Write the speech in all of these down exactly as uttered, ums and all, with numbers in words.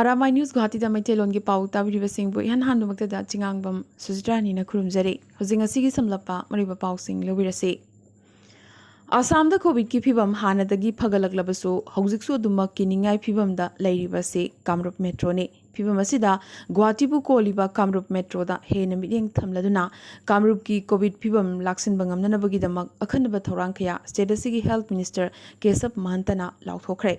ꯑꯔꯥꯃꯥꯏ news ꯒꯨꯍꯥꯇꯤꯗ ꯃꯩꯇꯩꯂꯣꯟꯒꯤ ꯄꯥꯎ ꯇꯥꯕꯤꯔꯤꯕꯁꯤꯡꯕꯨ ꯏꯍꯥꯟ ꯍꯥꯟꯕꯃꯛꯇꯗ ꯆꯤꯉꯥꯡꯕꯝ ꯁꯨꯖꯤꯇ꯭ꯔꯥꯅꯤꯅ ꯈꯨꯔꯨꯝꯖꯔꯤ꯫ ꯍꯧꯖꯤꯛ ꯉꯁꯤꯒꯤ ꯁꯝꯂꯞꯄ ꯃꯔꯨꯑꯣꯏꯕ ꯄꯥꯎꯁꯤꯡ ꯂꯧꯕꯤꯔꯁꯤ꯫ ꯑꯁꯥꯝꯗ ꯀꯣꯚꯤꯗꯀꯤ ꯐꯤꯕꯝ ꯍꯥꯟꯅꯗꯒꯤ ꯐꯒꯠꯂꯛꯂꯕꯁꯨ ꯍꯧꯖꯤꯛꯁꯨ ꯑꯗꯨꯃꯛ ꯀꯤꯅꯤꯡꯉꯥꯏ ꯐꯤꯕꯝꯗ ꯂꯩꯔꯤꯕꯁꯤ ꯀꯥꯃꯔꯨꯞ ꯃꯦꯇ꯭ꯔꯣꯅꯤ꯫ ꯐꯤꯕꯝ ꯑꯁꯤꯗ ꯒꯨꯍꯥꯇꯤꯕꯨ ꯀꯣꯜꯂꯤꯕ ꯀꯥꯃꯔꯨꯞ ꯃꯦꯇ꯭ꯔꯣꯗ ꯍꯦꯟꯅ ꯃꯤꯠꯌꯦꯡ ꯊꯝꯂꯗꯨꯅ ꯀꯥꯃꯔꯨꯞꯀꯤ ꯀꯣꯚꯤꯗ ꯐꯤꯕꯝ ꯂꯥꯛꯁꯤꯟꯕ ꯉꯝꯅꯅꯕꯒꯤꯗꯃꯛ ꯑꯈꯟꯅꯕ ꯊꯧꯔꯥꯡ ꯀꯌꯥ ꯁ꯭ꯇꯦꯠ ꯑꯁꯤꯒꯤ ꯍꯦꯜꯊ ꯃꯤꯅꯤꯁꯇꯔ ꯀꯦꯁꯕ ꯃꯍꯟꯇꯅ ꯂꯥꯎꯊꯣꯛꯈ꯭ꯔꯦ꯫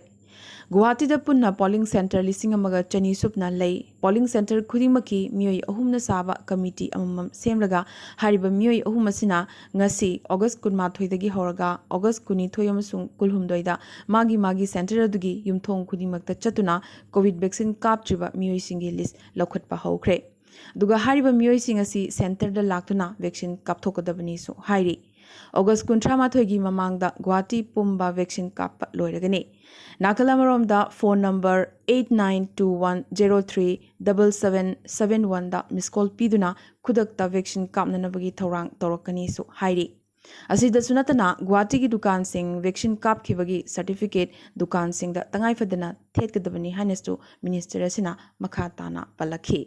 ꯒꯨꯍꯥꯇꯤꯗ ꯄꯨꯟꯅ ꯄꯣꯂꯤꯡ ꯁꯦꯟꯇꯔ ꯂꯤꯁꯤꯡ ꯑꯃꯒ ꯆꯅꯤ ꯁꯨꯞꯅ ꯂꯩ꯫ ꯄꯣꯂꯤꯡ ꯁꯦꯟꯇꯔ ꯈꯨꯗꯤꯡꯃꯛꯀꯤ ꯃꯤꯑꯣꯏ ꯑꯍꯨꯝꯅ ꯁꯥꯕ ꯀꯃꯤꯇꯤ ꯑꯃꯃꯝ ꯁꯦꯝꯂꯒ ꯍꯥꯏꯔꯤꯕ ꯃꯤꯑꯣꯏ ꯑꯍꯨꯝ ꯑꯁꯤꯅ ꯉꯁꯤ ꯑꯣꯒꯁ ꯀꯨꯟꯃꯥꯊꯣꯏꯗꯒꯤ ꯍꯧꯔꯒ ꯑꯣꯒꯁ ꯀꯨꯟꯅꯤꯊꯣꯏ ꯑꯃꯁꯨꯡ ꯀꯨꯟꯍꯨꯝꯗꯣꯏꯗ ꯃꯥꯒꯤ ꯃꯥꯒꯤ ꯁꯦꯟꯇꯔ ꯑꯗꯨꯒꯤ ꯌꯨꯝꯊꯣꯡ ꯈꯨꯗꯤꯡꯃꯛꯇ ꯆꯠꯇꯨꯅ ꯀꯣꯚꯤꯗ ꯚꯦꯛꯁꯤꯟ ꯀꯥꯞꯇ꯭ꯔꯤꯕ ꯃꯤꯑꯣꯏꯁꯤꯡꯒꯤ ꯂꯤꯁ ꯂꯧꯈꯠꯄ ꯍꯧꯈ꯭ꯔꯦ꯫ ꯑꯗꯨꯒ ꯍꯥꯏꯔꯤꯕ ꯃꯤꯑꯣꯏꯁꯤꯡ ꯑꯁꯤ ꯁꯦꯟꯇꯔꯗ ꯂꯥꯛꯇꯨꯅ ꯚꯦꯛꯁꯤꯟ ꯀꯥꯞꯊꯣꯛꯀꯗꯕꯅꯤꯁꯨ ꯍꯥꯏꯔꯤ꯫ ꯑꯣꯒꯁ ꯀꯨꯟꯊ꯭ꯔꯥ ꯃꯥꯊꯣꯏꯒꯤ ꯃꯃꯥꯡꯗ ꯒꯨꯍꯥꯇꯤ ꯄꯨꯝꯕ ꯚꯦꯛꯁꯤꯟ ꯀꯥꯞꯄ ꯂꯣꯏꯔꯒꯅꯤ꯫ ꯅꯥꯀꯜ ꯑꯃꯔꯣꯝꯗ phone number eight nine two one zero three double seven seven one ꯗ ꯃꯤꯁ ꯀꯣꯜ ꯄꯤꯗꯨꯅ ꯈꯨꯗꯛꯇ ꯚꯦꯛꯁꯤꯟ ꯀꯥꯞꯅꯅꯕꯒꯤ ꯊꯧꯔꯥꯡ ꯇꯧꯔꯛꯀꯅꯤꯁꯨ ꯍꯥꯏꯔꯤ꯫ ꯑꯁꯤꯗꯁꯨ ꯅꯠꯇꯅ ꯒꯨꯍꯥꯇꯤꯒꯤ ꯗꯨꯀꯥꯟꯁꯤꯡ ꯚꯦꯛꯁꯤꯟ ꯀꯥꯞꯈꯤꯕꯒꯤ ꯁꯔꯇꯤꯐꯤꯀꯦꯠ ꯗꯨꯀꯥꯟꯁꯤꯡꯗ ꯇꯉꯥꯏꯐꯗꯅ ꯊꯦꯠꯀꯗꯕꯅꯤ ꯍꯥꯏꯅꯁꯨ ꯃꯤꯅꯤꯁꯇꯔ ꯑꯁꯤꯅ ꯃꯈꯥ ꯇꯥꯅ ꯄꯜꯂꯛꯈꯤ꯫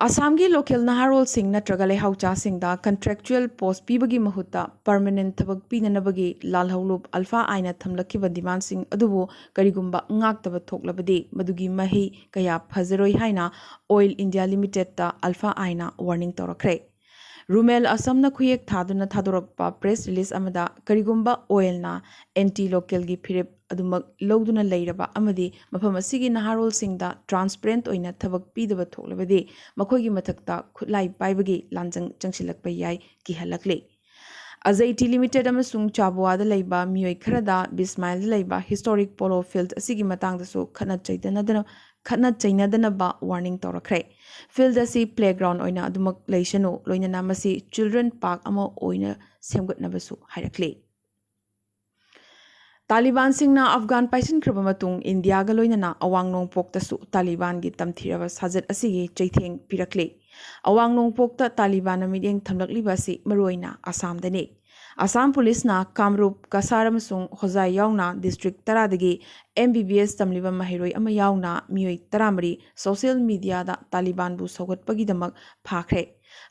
ꯑꯁꯥꯝꯒꯤ ꯂꯣꯀꯦꯜ ꯅꯍꯥꯔꯣꯜꯁꯤꯡ ꯅꯠꯇ꯭ꯔꯒ ꯂꯩꯍꯥꯎꯆꯥꯁꯤꯡꯗ ꯀꯟꯇ꯭ꯔꯦꯛꯆꯨꯑꯦꯜ ꯄꯣꯁ ꯄꯤꯕꯒꯤ ꯃꯍꯨꯠꯇ ꯄꯔꯃꯅꯦꯟ ꯊꯕꯛ ꯄꯤꯅꯅꯕꯒꯤ ꯂꯥꯜꯍꯧꯂꯨꯞ ꯑꯜꯐꯥ ꯑꯥꯏꯅ ꯊꯝꯂꯛꯈꯤꯕ ꯗꯤꯃꯥꯟꯁꯤꯡ ꯑꯗꯨꯕꯨ ꯀꯔꯤꯒꯨꯝꯕ ꯉꯥꯛꯇꯕ ꯊꯣꯛꯂꯕꯗꯤ ꯃꯗꯨꯒꯤ ꯃꯍꯩ ꯀꯌꯥ ꯐꯖꯔꯣꯏ ꯍꯥꯏꯅ ꯑꯣꯏꯜ ꯏꯟꯗꯤꯌꯥ ꯂꯤꯃꯤꯇꯦꯗꯇ ꯑꯜꯐꯥ ꯑꯥꯏꯅ ꯋꯥꯔꯅꯤꯡ ꯇꯧꯔꯛꯈ꯭ꯔꯦ꯫ ꯔꯨꯃꯦꯜ ꯑꯁꯝꯅ ꯈꯨꯌꯦꯛ ꯊꯥꯗꯨꯅ ꯊꯥꯗꯣꯔꯛꯄ ꯄ꯭ꯔꯦꯁ ꯔꯤꯂꯤꯁ ꯑꯃꯗ ꯀꯔꯤꯒꯨꯝꯕ ꯑꯣꯏꯜꯅ ꯑꯦꯟꯇꯤ ꯂꯣꯀꯦꯜꯒꯤ ꯐꯤꯔꯦꯞ ꯑꯗꯨꯃꯛ ꯂꯧꯗꯨꯅ ꯂꯩꯔꯕ ꯑꯃꯗꯤ ꯃꯐꯝ ꯑꯁꯤꯒꯤ ꯅꯍꯥꯔꯣꯜꯁꯤꯡꯗ ꯇ꯭ꯔꯥꯟꯁꯄꯔꯦꯟꯠ ꯑꯣꯏꯅ ꯊꯕꯛ ꯄꯤꯗꯕ ꯊꯣꯛꯂꯕꯗꯤ ꯃꯈꯣꯏꯒꯤ ꯃꯊꯛꯇ ꯈꯨꯠꯂꯥꯏ ꯄꯥꯏꯕꯒꯤ ꯂꯥꯟꯖꯪ ꯆꯪꯁꯤꯜꯂꯛꯄ ꯌꯥꯏ ꯀꯤꯍꯜꯂꯛꯂꯤ꯫ ꯑꯖꯩ ꯇꯤ ꯂꯤꯃꯤꯇꯦꯗ ꯑꯃꯁꯨꯡ ꯆꯥꯕꯨꯋꯥꯗ ꯂꯩꯕ ꯃꯤꯑꯣꯏ ꯈꯔꯗ ꯕꯤꯁꯃꯥꯏꯜꯗ ꯂꯩꯕ ꯍꯤꯁꯇꯣꯔꯤꯛ ꯄꯣꯂꯣ ꯐꯤꯜꯗ ꯑꯁꯤꯒꯤ ꯃꯇꯥꯡꯗꯁꯨ ꯈꯠꯅ ꯆꯩꯅꯗꯅ ꯈꯠꯅ ꯆꯩꯅꯗꯅꯕ ꯋꯥꯔꯅꯤꯡ ꯇꯧꯔꯛꯈ꯭ꯔꯦ꯫ ꯐꯤꯜꯗ ꯑꯁꯤ ꯄ꯭ꯂꯦꯒ꯭ꯔꯥꯎꯟ ꯑꯣꯏꯅ ꯑꯗꯨꯃꯛ ꯂꯩꯁꯅꯨ, ꯂꯣꯏꯅꯅ ꯃꯁꯤ ꯆꯤꯜꯗ꯭ꯔꯦꯟ ꯄꯥꯔꯛ ꯑꯃ ꯑꯣꯏꯅ ꯁꯦꯝꯒꯠꯅꯕꯁꯨ ꯍꯥꯏꯔꯛꯂꯤ꯫ ꯇꯥꯂꯤꯕꯥꯟꯁꯤꯡꯅ ꯑꯐꯒꯥꯟ ꯄꯥꯏꯁꯤꯟꯈ꯭ꯔꯕ ꯃꯇꯨꯡ ꯏꯟꯗꯤꯌꯥꯒ ꯂꯣꯏꯅꯅ ꯑꯋꯥꯡ ꯅꯣꯡꯄꯣꯛꯇꯁꯨ ꯇꯥꯂꯤꯕꯥꯟꯒꯤ ꯇꯝꯊꯤꯔꯕ ꯁꯥꯖꯠ ꯑꯁꯤꯒꯤ ꯆꯩꯊꯦꯡ ꯄꯤꯔꯛꯂꯤ꯫ ꯑꯋꯥꯡ ꯅꯣꯡꯄꯣꯛꯇ ꯇꯥꯂꯤꯕꯥꯟꯅ ꯃꯤꯠꯌꯦꯡ ꯊꯝꯂꯛꯂꯤꯕ ꯑꯁꯤ ꯃꯔꯨꯑꯣꯏꯅ ꯑꯁꯥꯝꯗꯅꯤ꯫ ꯑꯁꯥꯝ ꯄꯨꯂꯤꯁꯅ ꯀꯥꯝꯔꯨꯞ, ꯀꯁꯥꯔ ꯑꯃꯁꯨꯡ ꯍꯣꯖꯥꯏ ꯌꯥꯎꯅ ꯗꯤꯁꯇ꯭ꯔꯤꯛ ꯇꯔꯥꯗꯒꯤ ꯑꯦꯝ ꯕꯤ ꯕꯤ ꯑꯦꯁ ꯇꯝꯂꯤꯕ ꯃꯍꯩꯔꯣꯏ ꯑꯃ ꯌꯥꯎꯅ ꯃꯤꯑꯣꯏ ꯇꯔꯥꯃꯔꯤ ꯁꯣꯁꯤꯌꯦꯜ ꯃꯤꯗꯤꯌꯥꯗ ꯇꯥꯂꯤꯕꯥꯟꯕꯨ ꯁꯧꯒꯠꯄꯒꯤꯗꯃꯛ ꯐꯥꯈ꯭ꯔꯦ꯫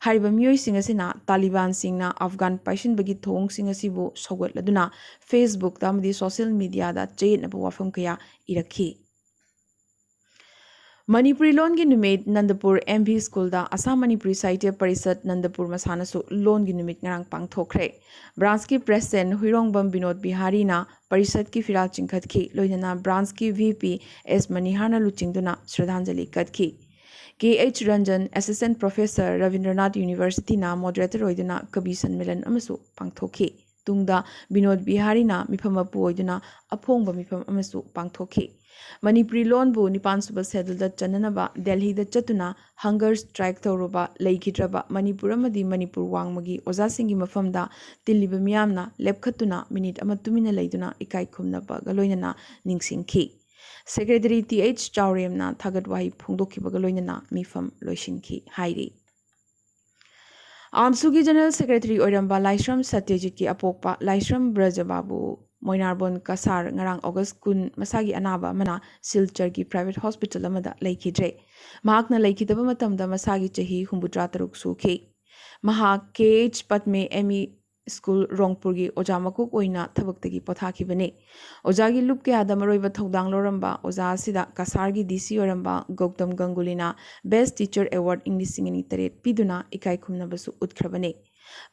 ꯍꯥꯏꯔꯤꯕ ꯃꯤꯑꯣꯏꯁꯤꯡ ꯑꯁꯤꯅ ꯇꯥꯂꯤꯕꯥꯟꯁꯤꯡꯅ ꯑꯐꯒꯥꯟ ꯄꯥꯏꯁꯤꯟꯕꯒꯤ ꯊꯧꯑꯣꯡꯁꯤꯡ ꯑꯁꯤꯕꯨ ꯁꯧꯒꯠꯂꯗꯨꯅ ꯐꯦꯁꯕꯨꯛꯇ ꯑꯃꯗꯤ ꯁꯣꯁꯤꯌꯦꯜ ꯃꯤꯗꯤꯌꯥꯗ ꯆꯌꯦꯠꯅꯕ ꯋꯥꯐꯝ ꯀꯌꯥ ꯏꯔꯛꯈꯤ꯫ ꯃꯅꯤꯄꯨꯔꯤ ꯂꯣꯟꯒꯤ ꯅꯨꯃꯤꯠ꯫ ꯅꯟꯗꯄꯨꯔ ꯑꯦꯝ ꯚꯤ ꯁ꯭ꯀꯨꯜꯗ ꯑꯁꯥꯝ ꯃꯅꯤꯄꯨꯔꯤ ꯁꯥꯍꯤꯇ꯭ꯌ ꯄꯔꯤꯁꯠ ꯅꯟꯗꯄꯨꯔ ꯃꯁꯥꯟꯅꯁꯨ ꯂꯣꯟꯒꯤ ꯅꯨꯃꯤꯠ ꯉꯔꯥꯡ ꯄꯥꯡꯊꯣꯛꯈ꯭ꯔꯦ꯫ ꯕ꯭ꯔꯥꯟꯁꯀꯤ ꯄ꯭ꯔꯦꯁꯤꯗꯦꯟꯠ ꯍꯨꯏꯔꯣꯡꯕꯝ ꯕꯤꯅꯣꯗ ꯕꯤꯍꯥꯔꯤꯅ ꯄꯔꯤꯁꯠꯀꯤ ꯐꯤꯔꯥꯜ ꯆꯤꯡꯈꯠꯈꯤ, ꯂꯣꯏꯅꯅ ꯕ꯭ꯔꯥꯟꯁꯀꯤ ꯚꯤ ꯄꯤ ꯑꯦꯁ ꯃꯅꯤꯍꯥꯔꯅ ꯂꯨꯆꯤꯡꯗꯨꯅ ꯁ꯭ꯔꯗꯥꯟꯖꯂꯤ ꯀꯠꯈꯤ꯫ ꯀꯦ H Ranjan, assistant professor, Rabindranath ꯌꯨꯅꯤꯚꯔꯁꯤꯇꯤꯅ moderator ꯑꯣꯏꯗꯨꯅ ꯀꯕꯤ ꯁꯟꯃꯦꯂꯟ ꯑꯃꯁꯨ ꯄꯥꯡꯊꯣꯛꯈꯤ꯫ ꯇꯨꯡꯗ ꯕꯤꯅꯣꯗ ꯕꯤꯍꯥꯔꯤꯅ ꯃꯤꯐꯝ ꯃꯄꯨ ꯑꯣꯏꯗꯨꯅ ꯑꯐꯣꯡꯕ ꯃꯤꯐꯝ ꯑꯃꯁꯨ ꯄꯥꯡꯊꯣꯛꯈꯤ꯫ ꯃꯅꯤꯄꯨꯔꯤ ꯂꯣꯟꯕꯨ ꯅꯤꯄꯥꯟ ꯁꯨꯕ ꯁꯦꯗꯨꯜꯗ ꯆꯟꯅꯅꯕ ꯗꯦꯜꯍꯤꯗ ꯆꯠꯇꯨꯅ ꯍꯪꯒꯔ ꯁ꯭ꯇ꯭ꯔꯥꯏꯛ ꯇꯧꯔꯨꯕ ꯂꯩꯈꯤꯗ꯭ꯔꯕ ꯃꯅꯤꯄꯨꯔ ꯑꯃꯗꯤ ꯃꯅꯤꯄꯨꯔ ꯋꯥꯡꯃꯒꯤ ꯑꯣꯖꯥꯁꯤꯡꯒꯤ ꯃꯐꯝꯗ ꯇꯤꯜꯂꯤꯕ ꯃꯤꯌꯥꯝꯅ ꯂꯦꯞꯈꯠꯇꯨꯅ ꯃꯤꯅꯤꯠ ꯑꯃ ꯇꯨꯃꯤꯟꯅ ꯂꯩꯗꯨꯅ ꯏꯀꯥꯏ ꯈꯨꯝꯅꯕꯒ ꯂꯣꯏꯅꯅ ꯅꯤꯡꯁꯤꯡꯈꯤ꯫ ꯁꯦꯀ꯭ꯔꯦꯇꯔꯤ ꯇꯤ ꯑꯩꯆ ꯆꯥꯎꯔꯦꯝꯅ ꯊꯥꯒꯠ ꯋꯥꯍꯩ ꯐꯣꯡꯗꯣꯛꯈꯤꯕꯒ ꯂꯣꯏꯅꯅ ꯃꯤꯐꯝ ꯂꯣꯏꯁꯤꯟꯈꯤ ꯍꯥꯏꯔꯤ꯫ ꯑꯥꯝꯁꯨꯒꯤ ꯖꯦꯅꯔꯦꯜ ꯁꯦꯀ꯭ꯔꯦꯇꯔꯤ ꯑꯣꯏꯔꯝꯕ ꯂꯥꯏꯁ꯭ꯔꯝ ꯁꯇ꯭ꯌꯖꯤꯠꯀꯤ ꯑꯄꯣꯛꯄ ꯂꯥꯏꯁ꯭ꯔꯝ ꯕ꯭ꯔꯖꯕꯥꯕꯨ ꯃꯣꯏꯅꯥꯔꯕꯣꯟ ꯀꯁꯥꯔ ꯉꯔꯥꯡ ꯑꯣꯒꯁ ꯀꯨꯟ ꯃꯁꯥꯒꯤ ꯑꯅꯥꯕ ꯑꯃꯅ ꯁꯤꯜꯆꯔꯒꯤ ꯄ꯭ꯔꯥꯏꯚꯦꯠ ꯍꯣꯁꯄꯤꯇꯥꯜ ꯑꯃꯗ ꯂꯩꯈꯤꯗ꯭ꯔꯦ꯫ ꯃꯍꯥꯛꯅ ꯂꯩꯈꯤꯗꯕ ꯃꯇꯝꯗ ꯃꯁꯥꯒꯤ ꯆꯍꯤ ꯍꯨꯝꯐꯨꯇꯔꯥ ꯇꯔꯨꯛ ꯁꯨꯈꯤ꯫ ꯃꯍꯥꯛ ꯀꯦ ꯑꯩꯆ ꯄꯠꯃꯦ ꯑꯦꯝ ꯏ ꯁ꯭ꯀꯨꯜ ꯔꯣꯡꯄꯨꯔꯒꯤ ꯑꯣꯖꯥ ꯃꯀꯣꯛ ꯑꯣꯏꯅ ꯊꯕꯛꯇꯒꯤ ꯄꯣꯊꯥꯈꯤꯕꯅꯤ꯫ ꯑꯣꯖꯥꯒꯤ ꯂꯨꯞ ꯀꯌꯥꯗ ꯃꯔꯨꯑꯣꯏꯕ ꯊꯧꯗꯥꯡ ꯂꯧꯔꯝꯕ ꯑꯣꯖꯥ ꯑꯁꯤꯗ ꯀꯁꯥꯔꯒꯤ ꯗꯤ ꯁꯤ ꯑꯣꯏꯔꯝꯕ ꯒꯧꯇꯝ ꯒꯪꯒꯨꯂꯤꯅ ꯕꯦꯁ꯭ꯠ ꯇꯤꯆꯔ ꯑꯦꯋꯥꯔꯗ ꯏꯪ ꯂꯤꯁꯤꯡ ꯑꯅꯤ ꯇꯔꯦꯠ ꯄꯤꯗꯨꯅ ꯏꯀꯥꯏ ꯈꯨꯝꯅꯕꯁꯨ ꯎꯠꯈ꯭ꯔꯕꯅꯤ꯫